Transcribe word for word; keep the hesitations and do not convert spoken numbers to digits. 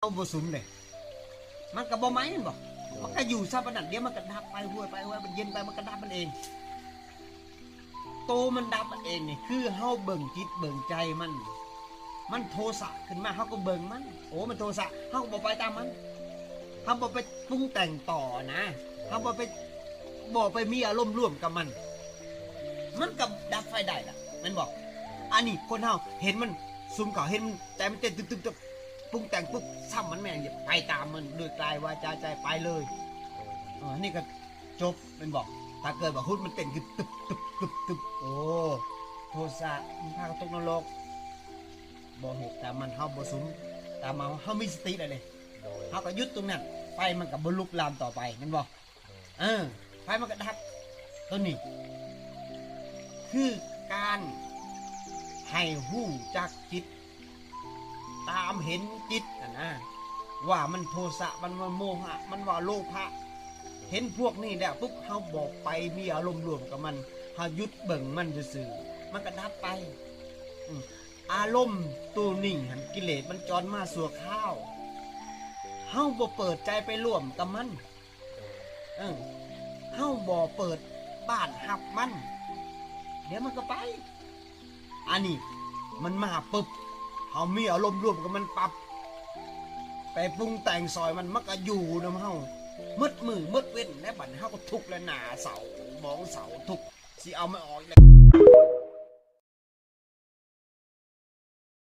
เอาบ่สุมเลย มันก็บ่ไหม้แม่นบ่ มันก็อยู่ซะปานนั้น เดี๋ยวมันก็ดับไป ห้วยไป ห้วย มันเย็นไป มันก็ดับมันเอง โตมันดับมันเองนี่ คือเฮาเบิ่งจิตเบิ่งใจมัน มันโทสะขึ้นมา เฮาก็เบิ่งมัน โอ้ มันโทสะ เฮาก็บ่ไปตามมัน เฮาบ่ไปปรุงแต่งต่อนะ เฮาบ่ไป บ่ไปมีอารมณ์ร่วมกับมัน มันก็ดับไฟได้ล่ะ แม่นบ่ อันนี้คนเฮาเห็นมันสุมเข้า เห็นมัน ใจมันเต้นตึบๆๆ ปรุงแต่งปุ๊บ ซ้ำมันแม่น อย่าไปตามมัน ด้วยกายวาจาใจ ไปเลย เออ นี่ก็จบ แม่นบ่ ถ้าเกิดว่าฮุดมันเต้นขึ้น ตึบๆๆๆ โอ้ โทสะ มันพากันตกนรก บ่เฮ็ดตามมัน เฮาบ่สุมตามมัน เฮามีสติได้เลย โดย เฮาก็หยุดตรงนั้น ไฟมันก็บ่ลุกลามต่อไป แม่นบ่ โดย เออ ไฟมันก็ดับ ตัวนี้ คือการให้ฮู้จักจิต ตามเห็นจิตน่ะนะ ว่ามันโทสะ มันว่าโมหะ มันว่าโลภะ เห็นพวกนี้แล้วปุ๊บ เฮาบ่ไปมีอารมณ์ร่วมกับมัน เฮาหยุดเบิ่งมันซื่อๆ มันก็ดับไป อืม อารมณ์ตัวนี้หั่น กิเลสมันจรมาชั่วคราว เฮาบ่เปิดใจไปร่วมกับมัน เออ เฮาบ่เปิดบ้านฮับมัน เดี๋ยวมันก็ไป อันนี้มันมาปุ๊บ เฮามีอารมณ์ร่วมกับมันปั๊บ ไปปรุงแต่งซอยมัน มันก็อยู่นำเฮา หมดมื้อหมดเว็น และบัดนี้เฮาก็ทุกข์และหน้าเศร้า หมองเศร้า ทุกข์ สิเอามันออกอีกแล้ว